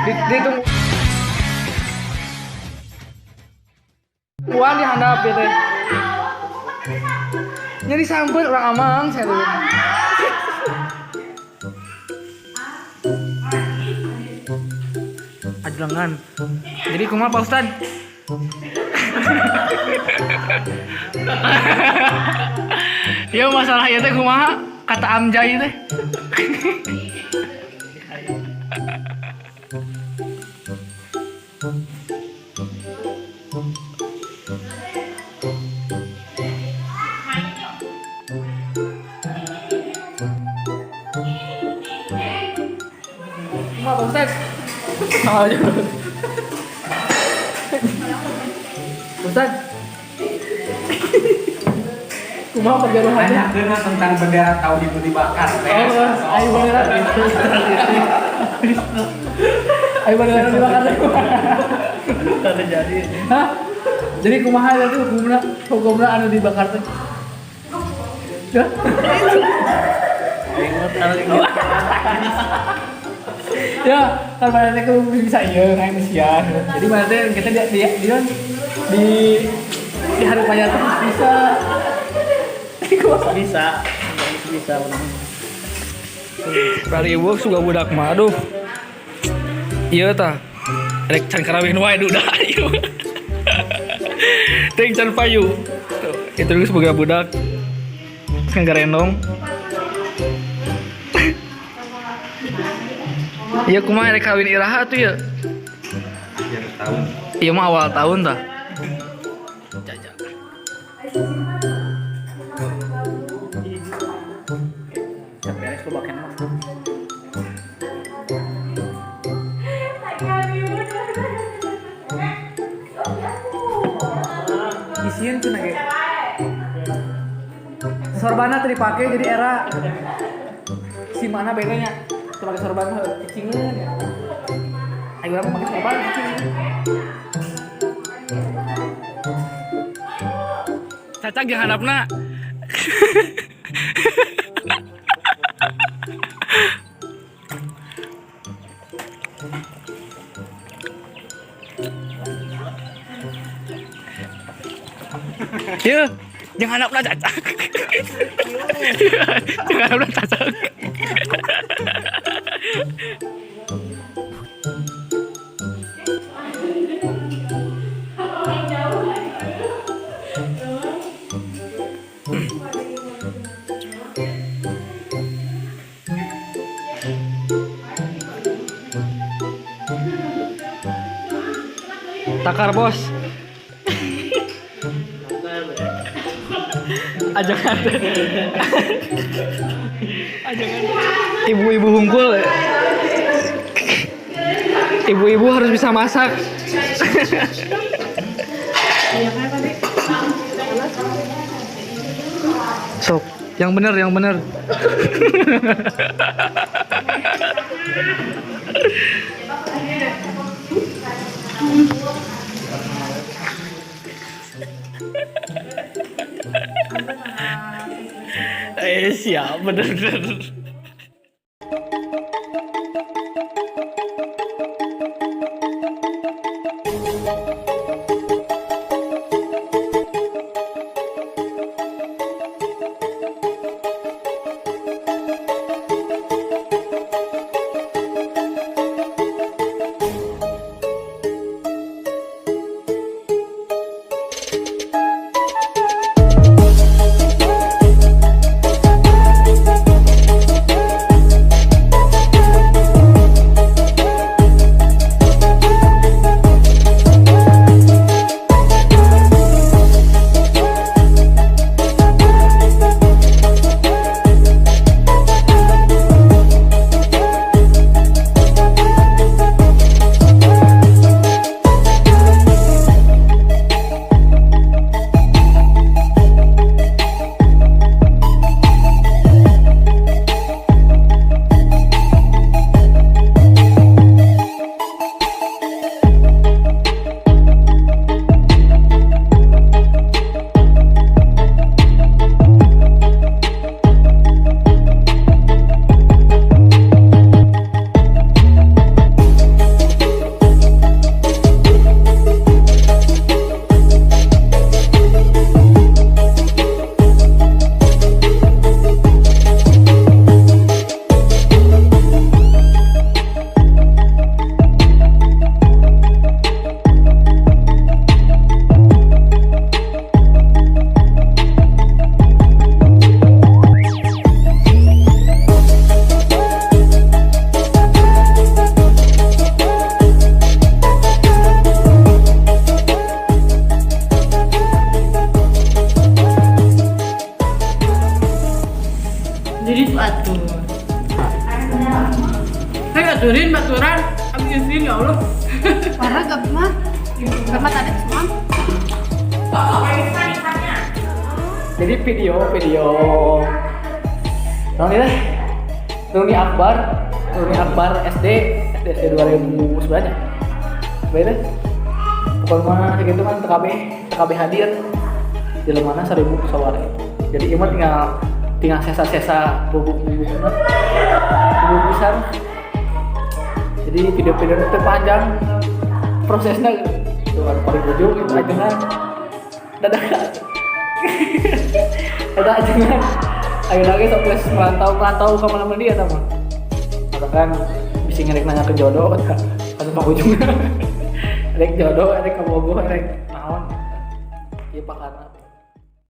Ditunggu. Puan di handap ya teh. Nyari sampeu orang amang saya tuh. Ajelengan. Jadi kumaha Pak Ustad? Ya masalah ieu teh kumaha? Kata Amjai teh. Kumaha Pak Ustad? Sama aja. Ustad. Kumaha perjodohan? Nanyakeun tentang bendera tauhid nu dibakar teh. Oh, ayo bendera. Ayo bendera dibakar teh. Tadi jadi. Hah? Jadi kumaha itu hukumna? Hukumna anu dibakar teh? Hah? Ya, kan mana teh bisa ieu kayak Mesias. Jadi mana teh kita di hari panya teh bisa. Bisa. Bisa. Bari ibu suka budak mah aduh. Ieu tah. Rek can karawin wae duda ieu. Ting can payu. Tuh, itu geus boga budak. Ngagarendong. Iya kumaha rek kawin iraha tuh ya? Akhir tahun. Iya mah awal tahun tah. Jajak. Beres lu baken mah. Isieun cenah ge. Sorbana teu dipake jadi era si mana bedanya? Teu pake sorban mah cicingeun ya. Ayo urang mah pake sorban cicing. Cacang jeung handapna. Yeuh, jeung handapna cacang. Jeung handapna cacang. Takar bos. Ajangan. Ajangan. Ibu-ibu hungkul. Ibu-ibu harus bisa masak. Sok, yang bener, yang bener. Siap, bener-bener. Jadi atuh. Saya aturin baturan, abisin ya Allah. Parah gak mah? Gak tadi semua. Jadi video video naon ieu teh? Reuni Akbar, Reuni Akbar SD, SD SD 2009 ya. Beda. Pokoknya mah segitu kan TKB, TKB hadir di mana 1000 sawar. Jadi ieu mah tinggal tinggal sesa-sesa bubuk-bubuk bubuk pisan. Jadi video-video itu panjang prosesnya gitu kan paling ujung itu ajengan dadakan ada ajengan ayo lagi sok geus merantau merantau ke mana-mana dia sama katakan bisa ngerek nanya ke jodoh atau pak ujungnya rek jodoh, rek ke Bogor, rek naon ieu pakana.